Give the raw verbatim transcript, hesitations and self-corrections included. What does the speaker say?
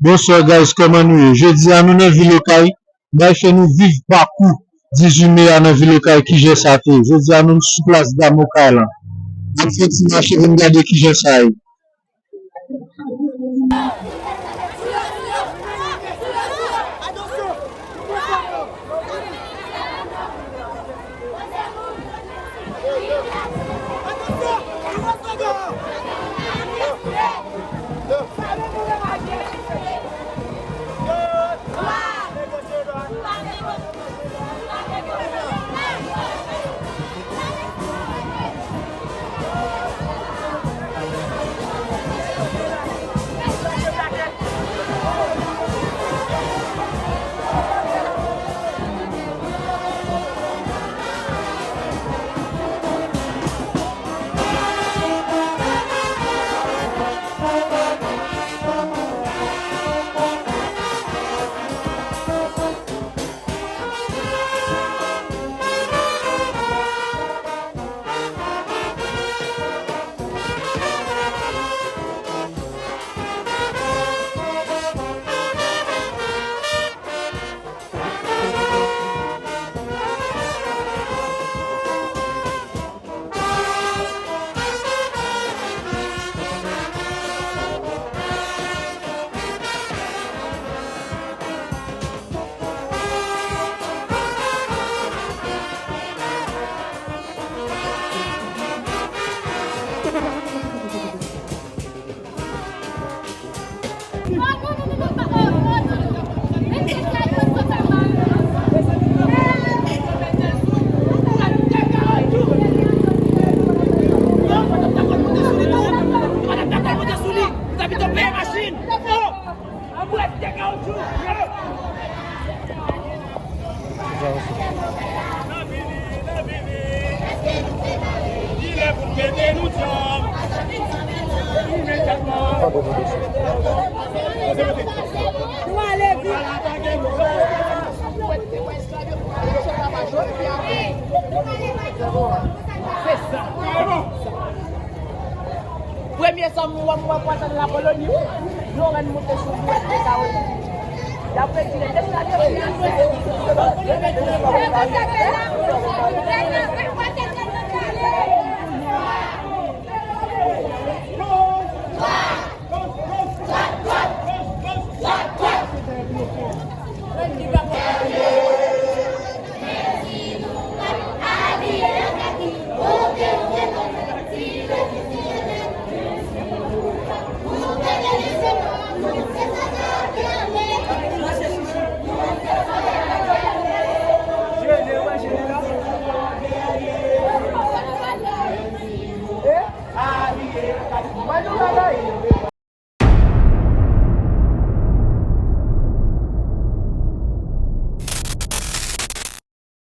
Bonswa guys, kòman nou ye? Jodi a nou nan vil Okay, bay fè nou viv pakou dizuit me a nan vil Okay, kijan sa te ye. Jodi a nou sou plas dam Okay lan. N ap fè ti mache pou n gade kijan sa ye. Premye zanmi w ap wè pou atann la koloni, wi. Lorenn moute sou bouwèt de kawotchou. Y ap retire desann.